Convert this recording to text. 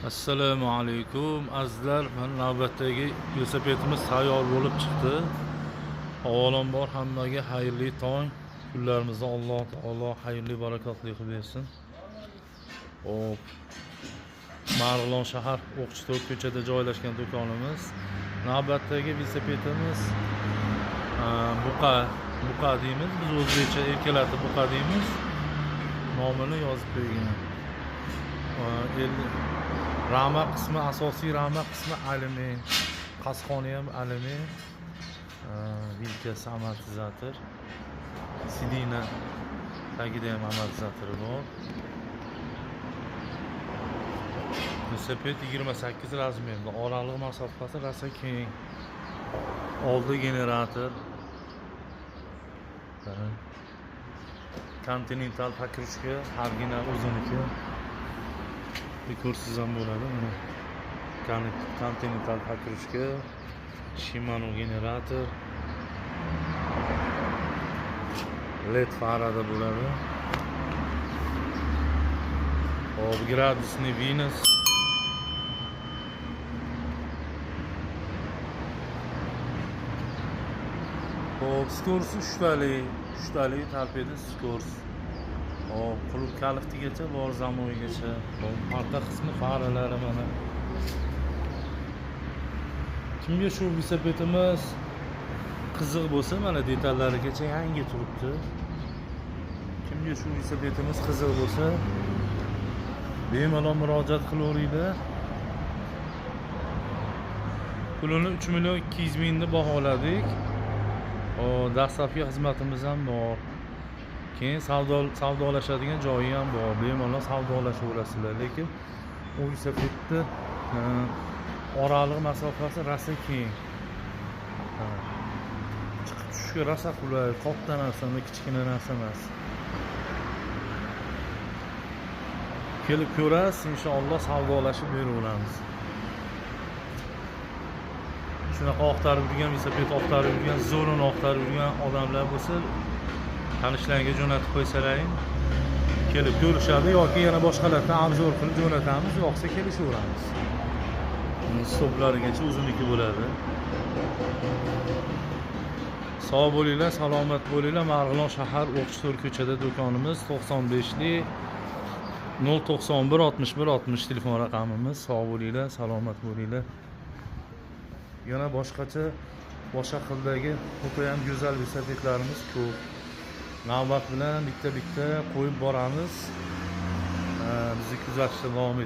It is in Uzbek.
Assalomu alaykum azizlar. Mana navbatdagi velosipedimiz tayyor bo'lib chiqdi. Avvalambor hammaga xayrli tong. Kunlarimizni Alloh taolo xayrli barakotli qilib bersin. Hop. Marg'ilon shahar O'qchi 4 ko'chada joylashgan do'konimiz. Navbatdagi velosipedimiz buqa, buqa deymiz. Biz o'zbekcha erkalatib buqa deymiz. Nomini yozib qo'ygan. Rama qismi, asosiy rama qismi alyumin, qasxoni ham alyumin, vilkasi amortizator, сиденье tagida ham amortizatori bor. Velosiped 28 razmerda, oraliq masofasi rosa keng. Oldi generator. Continental покрышка, hargina o'ziniki. Bir ko'rsangiz ham bo'ladi mana. Continental покрышка, Shimano generator, LED farada bo'ladi. Hop, gradusni Venus. Hop, skorsi 3talik, 3talik torpeda skors. Hop, qulf kaliftigacha bor, zamoygacha. Hop, orqa qismi faralari mana. Kimga shu velosipedimiz qiziq bo'lsa, mana detallarigacha yangi turibdi. Kimga shu velosipedimiz qiziq bo'lsa, bemalol murojaat qilaveringlar. Pulini 3 million 200 mingni baholadik. O, dastlabki xizmatimiz ham bor. Keyin savdolashadigan joyi ham bor. Bemalol savdolashaverasizlar, lekin u velosipedni oraliq masofasi rosa keng. Chiqib tushishga rosa qulay, katta narsa, kichkina narsa emas. Kelib ko'rasiz, inshaalloh savdolashib beraveramiz. Shunaqa oqtarib yurgan, velosiped oqtarib yurgan, zo'rini oqtarib yurgan odamlar bo'lsa, tanishlariga jo'natib qo'ysalaring, kelib ko'rishadi yoki yana boshqalardan obzor qilib jo'natamiz, yoqsa kelishaveramiz. Stoplarigacha o'ziniki bo'ladi. Sog' bo'linglar, salomat bo'linglar. Marg'ilon shahar O'qchi 4 ko'chada do'konimiz, 95lik 091 61 60 telefon raqamimiz. Sog' bo'linglar, salomat bo'linglar. Yana boshqacha, boshqa xildagi o'ta ham go'zal velosipedlarimiz ko'p. Navbat bilan bitta-bitta qo'yib boramiz. Bizni kuzatishda davom